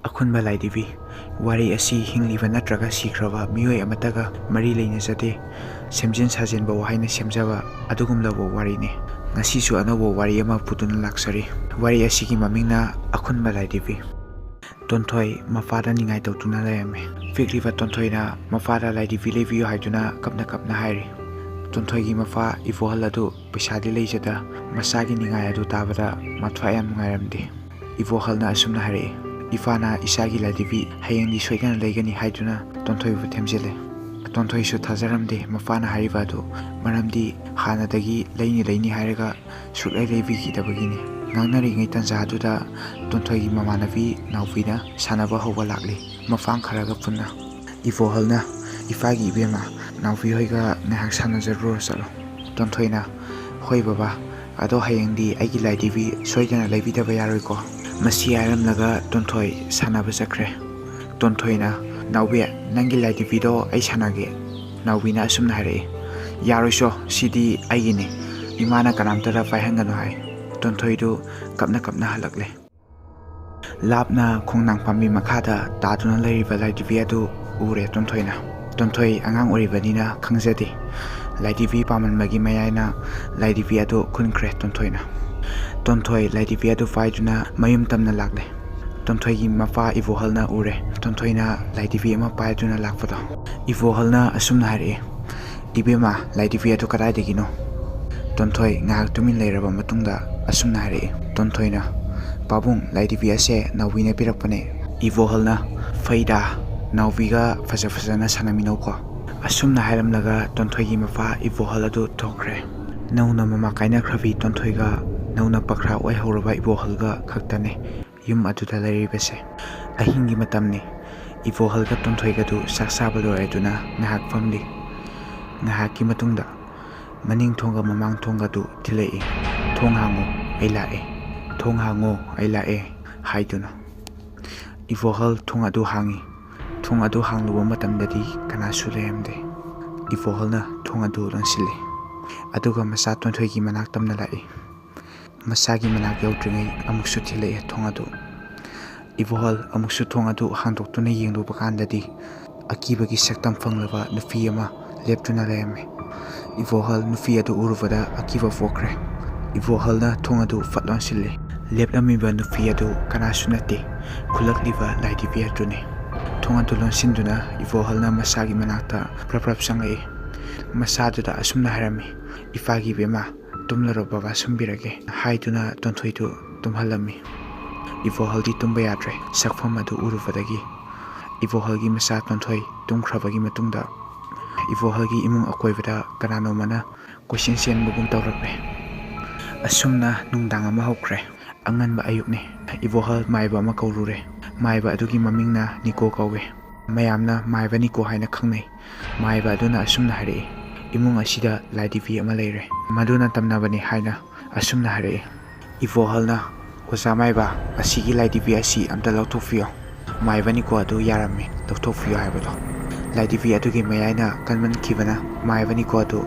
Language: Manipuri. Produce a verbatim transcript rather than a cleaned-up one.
ꯑꯈꯨꯟꯕ ꯂꯥꯏꯙꯤꯕꯤ꯫ ꯋꯥꯔꯤ ꯑꯁꯤ ꯍꯤꯡꯂꯤꯕ ꯅꯠꯇ꯭ꯔꯒ ꯁꯤꯈ꯭ꯔꯕ ꯃꯤꯑꯣꯏ ꯑꯃꯠꯇꯒ ꯃꯔꯤ ꯂꯩꯅꯖꯗꯦ꯫ ꯁꯦꯝꯖꯤꯟ ꯁꯥꯖꯤꯟꯕ ꯋꯥꯍꯩꯅ ꯁꯦꯝꯖꯕ ꯑꯗꯨꯒꯨꯝꯂꯕ ꯋꯥꯔꯤꯅꯤ꯫ ꯉꯁꯤꯁꯨ ꯑꯅꯧꯕ ꯋꯥꯔꯤ ꯑꯃ ꯄꯨꯗꯨꯅ ꯂꯥꯛꯆꯔꯤ꯫ ꯋꯥꯔꯤ ꯑꯁꯤꯒꯤ ꯃꯃꯤꯡꯅ ꯑꯈꯨꯟꯕ ꯂꯥꯏꯙꯤꯕꯤ꯫ ꯇꯣꯟꯊꯣꯏ ꯃꯄꯥꯗ ꯅꯤꯡꯉꯥꯏ ꯇꯧꯗꯨꯅ ꯂꯩꯔꯝꯃꯤ꯫ ꯄꯤꯛꯂꯤꯕ ꯇꯣꯟꯊꯣꯏꯅ ꯃꯄꯥꯗ ꯂꯥꯏꯙꯤꯕꯤ ꯂꯩꯕꯤꯌꯨ ꯍꯥꯏꯗꯨꯅ ꯀꯞꯅ ꯀꯞꯅ ꯍꯥꯏꯔꯤ꯫ ꯇꯣꯟꯊꯣꯏꯒꯤ ꯃꯄꯥ ꯏꯕꯣꯍꯜ ꯑꯗꯨ ꯄꯩꯁꯥꯗꯤ ꯂꯩꯖꯗ ꯃꯆꯥꯒꯤ ꯅꯤꯡꯉꯥꯏ ꯑꯗꯨ ꯇꯥꯕꯗ ꯃꯊ꯭ꯋꯥꯏ ꯌꯥꯝ ꯅꯨꯡꯉꯥꯏꯔꯝꯗꯦ꯫ ꯏꯕꯣꯍꯜꯅ ꯑꯁꯨꯝꯅ ꯍꯥꯏꯔꯛꯏ, "ꯏꯄꯥꯅ ꯏꯆꯥꯒꯤ ꯂꯥꯏꯙꯤꯕꯤ ꯍꯌꯦꯡꯗꯤ ꯁꯣꯏꯗꯅ ꯂꯩꯒꯅꯤ" ꯍꯥꯏꯗꯨꯅ ꯇꯣꯟꯊꯣꯏꯕꯨ ꯊꯦꯝꯖꯤꯜꯂꯦ꯫ ꯇꯣꯟꯊꯣꯏꯁꯨ ꯊꯥꯖꯔꯝꯗꯦ ꯃꯄꯥꯅ ꯍꯥꯏꯔꯤꯕ ꯑꯗꯨ, ꯃꯔꯝꯗꯤ ꯍꯥꯟꯅꯗꯒꯤ ꯂꯩꯅꯤ ꯂꯩꯅꯤ ꯍꯥꯏꯔꯒ ꯁꯨꯛꯂꯩ ꯂꯩꯕꯤꯈꯤꯗꯕꯒꯤꯅꯤ꯫ ꯉꯥꯡꯅꯔꯤꯉꯩ ꯇꯟꯖꯥ ꯑꯗꯨꯗ ꯇꯣꯟꯊꯣꯏꯒꯤ ꯃꯃꯥꯟꯅꯕꯤ ꯅꯥꯎꯕꯤꯅ ꯁꯥꯟꯅꯕ ꯍꯧꯕ ꯂꯥꯛꯂꯤ, ꯃꯄꯥꯡ ꯈꯔꯒ ꯄꯨꯟꯅ꯫ ꯏꯕꯣꯍꯜꯅ, "ꯏꯄꯥꯒꯤ ꯏꯕꯦꯝꯃ, ꯅꯥꯎꯕꯤ ꯍꯣꯏꯒ ꯉꯥꯏꯍꯥꯛ ꯁꯥꯟꯅꯖꯔꯨꯔꯣ ꯆꯠꯂꯣ꯫" ꯇꯣꯟꯊꯣꯏꯅ, "ꯍꯣꯏ ꯕꯕꯥ, ꯑꯗꯣ ꯍꯌꯦꯡꯗꯤ ꯑꯩꯒꯤ ꯂꯥꯏꯙꯤꯕꯤ ꯁꯣꯏꯗꯅ ꯂꯩꯕꯤꯗꯕ ꯌꯥꯔꯣꯏꯀꯣ?" ꯃꯁꯤ ꯍꯥꯏꯔꯝꯂꯒ ꯇꯣꯟꯊꯣꯏ ꯁꯥꯟꯅꯕ ꯆꯠꯈ꯭ꯔꯦ꯫ ꯇꯣꯟꯊꯣꯏꯅ, "ꯅꯥꯎꯕꯤ, ꯅꯪꯒꯤ ꯂꯥꯏꯙꯤꯕꯤꯗꯣ ꯑꯩ ꯁꯥꯟꯅꯒꯦ꯫" ꯅꯥꯎꯕꯤꯅ ꯑꯁꯨꯝꯅ ꯍꯥꯏꯔꯛꯏ, "ꯌꯥꯔꯣꯏꯁꯣ, ꯁꯤꯗꯤ ꯑꯩꯒꯤꯅꯤ꯫ ꯏꯃꯥꯅ ꯀꯅꯥꯝꯇꯗ ꯄꯥꯏꯍꯟꯒꯅꯨ ꯍꯥꯏ꯫" ꯇꯣꯟꯊꯣꯏꯗꯨ ꯀꯞꯅ ꯀꯞꯅ ꯍꯜꯂꯛꯂꯦ꯫ ꯂꯥꯞꯅ ꯈꯣꯡꯅꯥꯡ ꯄꯥꯝꯕꯤ ꯃꯈꯥꯗ ꯇꯥꯗꯨꯅ ꯂꯩꯔꯤꯕ ꯂꯥꯏꯙꯤꯕꯤ ꯑꯗꯨ ꯎꯔꯦ ꯇꯣꯟꯊꯣꯏꯅ꯫ ꯇꯣꯟꯊꯣꯏ ꯑꯉꯥꯡ ꯑꯣꯏꯔꯤꯕꯅꯤꯅ ꯈꯪꯖꯗꯦ꯫ ꯂꯥꯏꯙꯤꯕꯤ ꯄꯥꯝꯃꯟꯕꯒꯤ ꯃꯌꯥꯏꯅ ꯂꯥꯏꯙꯤꯕꯤ ꯑꯗꯨ ꯈꯨꯟꯈ꯭ꯔꯦ ꯇꯣꯟꯊꯣꯏꯅ꯫ ꯇꯣꯟꯊꯣꯏ ꯂꯥꯏꯙꯤꯕꯤ ꯑꯗꯨ ꯄꯥꯏꯗꯨꯅ ꯃꯌꯨꯝ ꯇꯝꯅ ꯂꯥꯛꯂꯦ꯫ ꯇꯣꯟꯊꯣꯏꯒꯤ ꯃꯄꯥ ꯏꯕꯣꯍꯜꯅ ꯎꯔꯦ ꯇꯣꯟꯊꯣꯏꯅ ꯂꯥꯏꯙꯤꯕꯤ ꯑꯃ ꯄꯥꯏꯗꯨꯅ ꯂꯥꯛꯄꯗꯣ꯫ ꯏꯕꯣꯍꯜꯅ ꯑꯁꯨꯝꯅ ꯍꯥꯏꯔꯛꯏ, "ꯏꯕꯦꯝꯃ, ꯂꯥꯏꯙꯤꯕꯤ ꯑꯗꯨ ꯀꯗꯥꯏꯗꯒꯤꯅꯣ?" ꯇꯣꯟꯊꯣꯏ ꯉꯥꯏꯍꯥꯛ ꯇꯨꯃꯤꯟ ꯂꯩꯔꯕ ꯃꯇꯨꯡꯗ ꯑꯁꯨꯝꯅ ꯍꯥꯏꯔꯛꯏ꯫ ꯇꯣꯟꯊꯣꯏꯅ, "ꯄꯥꯕꯨꯡ, ꯂꯥꯏꯙꯤꯕꯤ ꯑꯁꯦ ꯅꯥꯎꯕꯤꯅ ꯄꯤꯔꯛꯄꯅꯦ꯫" ꯏꯕꯣꯍꯜꯅ, "ꯐꯩꯗ, ꯅꯥꯎꯕꯤꯒ ꯐꯖ ꯐꯖꯅ ꯁꯥꯟꯅꯃꯤꯟꯅꯧꯀꯣ꯫" ꯑꯁꯨꯝꯅ ꯍꯥꯏꯔꯝꯂꯒ ꯇꯣꯟꯊꯣꯏꯒꯤ ꯃꯄꯥ ꯏꯕꯣꯍꯜ ꯑꯗꯨ ꯊꯣꯛꯈ꯭ꯔꯦ꯫ ꯅꯧꯅ ꯃꯃꯥ ꯀꯥꯏꯅꯈ꯭ꯔꯕꯤ ꯇꯣꯟꯊꯣꯏꯒ ꯅꯧꯅ ꯄꯈ꯭ꯔꯥ ꯑꯣꯏꯍꯧꯔꯕ ꯏꯕꯣꯍꯜꯒ ꯈꯛꯇꯅꯦ ꯌꯨꯝ ꯑꯗꯨꯗ ꯂꯩꯔꯤꯕꯁꯦ꯫ ꯑꯍꯤꯡꯒꯤ ꯃꯇꯝꯅꯤ꯫ ꯏꯕꯣꯍꯜꯒ ꯇꯣꯟꯊꯣꯏꯒꯗꯨ ꯆꯥꯛ ꯆꯥꯕ ꯂꯣꯏꯔꯗꯨꯅ ꯉꯥꯏꯍꯥꯛ ꯐꯝꯂꯤ꯫ ꯉꯥꯏꯍꯥꯛꯀꯤ ꯃꯇꯨꯡꯗ ꯃꯅꯤꯡ ꯊꯣꯡꯒ ꯃꯃꯥꯡ ꯊꯣꯡꯒꯗꯨ ꯊꯤꯜꯂꯛꯏ꯫ "ꯊꯣꯡ ꯍꯥꯡꯉꯨ, ꯑꯩ ꯂꯥꯛꯑꯦ꯫ ꯊꯣꯡ ꯍꯥꯡꯉꯨ, ꯑꯩ ꯂꯥꯛꯑꯦ" ꯍꯥꯏꯗꯨꯅ꯫ ꯏꯕꯣꯍꯜ ꯊꯣꯡ ꯑꯗꯨ ꯍꯥꯡꯉꯤ꯫ ꯊꯣꯡ ꯑꯗꯨ ꯍꯥꯡꯂꯨꯕ ꯃꯇꯝꯗꯗꯤ ꯀꯅꯥꯁꯨ ꯂꯩꯔꯝꯗꯦ꯫ ꯏꯕꯣꯍꯜꯅ ꯊꯣꯡ ꯑꯗꯨ ꯂꯣꯟꯁꯤꯜꯂꯤ꯫ ꯑꯗꯨꯒ ꯃꯆꯥ ꯇꯣꯟꯊꯣꯏꯒꯤ ꯃꯅꯥꯛ ꯇꯝꯅ ꯂꯥꯛꯏ꯫ ꯃꯆꯥꯒꯤ ꯃꯅꯥꯛ ꯌꯧꯗ꯭ꯔꯤꯉꯩ ꯑꯃꯨꯛꯁꯨ ꯊꯤꯜꯂꯛꯏ ꯊꯣꯡ ꯑꯗꯨ꯫ ꯏꯕꯣꯍꯜ ꯑꯃꯨꯛꯁꯨ ꯊꯣꯡ ꯑꯗꯨ ꯍꯥꯡꯗꯣꯛꯇꯨꯅ ꯌꯦꯡꯂꯨꯕ ꯀꯥꯟꯗꯗꯤ, ꯑꯀꯤꯕꯒꯤ ꯁꯛꯇꯝ ꯐꯪꯂꯕ ꯅꯨꯄꯤ ꯑꯃ ꯂꯦꯞꯇꯨꯅ ꯂꯩꯔꯝꯃꯤ꯫ ꯏꯕꯣꯍꯜ ꯅꯨꯄꯤ ꯑꯗꯨ ꯎꯔꯨꯕꯗ ꯑꯀꯤꯕ ꯄꯣꯛꯈ꯭ꯔꯦ꯫ ꯏꯕꯣꯍꯜꯅ ꯊꯣꯡ ꯑꯗꯨ ꯐꯠ ꯂꯣꯟꯁꯤꯜꯂꯤ꯫ ꯂꯦꯞꯂꯝꯃꯤꯕ ꯅꯨꯄꯤ ꯑꯗꯨ ꯀꯅꯥꯁꯨ ꯅꯠꯇꯦ, ꯈꯨꯜꯂꯛꯂꯤꯕ ꯂꯥꯏꯗꯤꯕꯤ ꯑꯗꯨꯅꯤ꯫ ꯊꯣꯡ ꯑꯗꯨ ꯂꯣꯟꯁꯤꯟꯗꯨꯅ ꯏꯕꯣꯍꯜꯅ ꯃꯁꯥꯒꯤ ꯃꯅꯥꯛꯇ ꯄ꯭ꯔꯞ ꯄ꯭ꯔꯞ ꯆꯪꯂꯛꯏ꯫ ꯃꯁꯥꯗꯨꯗ ꯑꯁꯨꯝꯅ ꯍꯥꯏꯔꯝꯃꯤ, "ꯏꯄꯥꯒꯤ ꯏꯕꯦꯝꯃ, ꯇꯨꯝꯂꯔꯣ ꯕꯕꯥ ꯁꯨꯝꯕꯤꯔꯒꯦ" ꯍꯥꯏꯗꯨꯅ ꯇꯣꯟꯊꯣꯏꯗꯨ ꯇꯨꯝꯍꯜꯂꯝꯃꯤ꯫ ꯏꯕꯣꯍꯜꯗꯤ ꯇꯨꯝꯕ ꯌꯥꯗ꯭ꯔꯦ꯫ ꯁꯛꯐꯝ ꯑꯗꯨ ꯎꯔꯨꯕꯗꯒꯤ ꯏꯕꯣꯍꯜꯒꯤ ꯃꯆꯥ ꯇꯣꯟꯊꯣꯏ ꯇꯨꯝꯈ꯭ꯔꯕꯒꯤ ꯃꯇꯨꯡꯗ, ꯏꯕꯣꯍꯜꯒꯤ ꯏꯃꯨꯡ ꯑꯀꯣꯏꯕꯗ ꯀꯅꯥꯅꯣꯃꯅ ꯀꯣꯏꯆꯦꯟ ꯆꯦꯟꯕꯒꯨꯝ ꯇꯧꯔꯛꯂꯦ꯫ ꯑꯁꯨꯝꯅ ꯅꯨꯡꯗꯥꯡ ꯑꯃ ꯍꯧꯈ꯭ꯔꯦ꯫ ꯑꯉꯟꯕ ꯑꯌꯨꯛꯅꯤ꯫ ꯏꯕꯣꯍꯜ ꯃꯥꯏꯕ ꯑꯃ ꯀꯧꯔꯨꯔꯦ꯫ ꯃꯥꯏꯕ ꯑꯗꯨꯒꯤ ꯃꯃꯤꯡꯅ ꯅꯤꯀꯣ ꯀꯧꯏ꯫ ꯃꯌꯥꯝꯅ ꯃꯥꯏꯕ ꯅꯤꯀꯣ ꯍꯥꯏꯅ ꯈꯪꯅꯩ꯫ ꯃꯥꯏꯕ ꯑꯗꯨꯅ ꯑꯁꯨꯝꯅ ꯍꯥꯏꯔꯛꯏ, "ꯏꯃꯨꯡ ꯑꯁꯤꯗ ꯂꯥꯏꯗꯤꯕꯤ ꯑꯃ ꯂꯩꯔꯦ꯫ ꯃꯗꯨꯅ ꯇꯝꯅꯕꯅꯤ" ꯍꯥꯏꯅ ꯑꯁꯨꯝꯅ ꯍꯥꯏꯔꯛꯏ꯫ ꯏꯕꯣꯍꯜꯅ, "ꯑꯣꯖꯥ ꯃꯥꯏꯕ, ꯑꯁꯤꯒꯤ ꯂꯥꯏꯗꯤꯕꯤ ꯑꯁꯤ ꯑꯝꯇ ꯂꯧꯊꯣꯛꯄꯤꯌꯨ"꯫ ꯃꯥꯏꯕ ꯅꯤꯀꯣ ꯑꯗꯨ ꯌꯥꯔꯝꯃꯤ ꯂꯧꯊꯣꯛꯄꯤꯌꯨ ꯍꯥꯏꯕꯗꯣ꯫ ꯂꯥꯏꯗꯤꯕꯤ ꯑꯗꯨꯒꯤ ꯃꯌꯥꯏꯅ ꯀꯟꯃꯟꯈꯤꯕꯅ ꯃꯥꯏꯕ ꯅꯤꯀꯣ ꯑꯗꯨ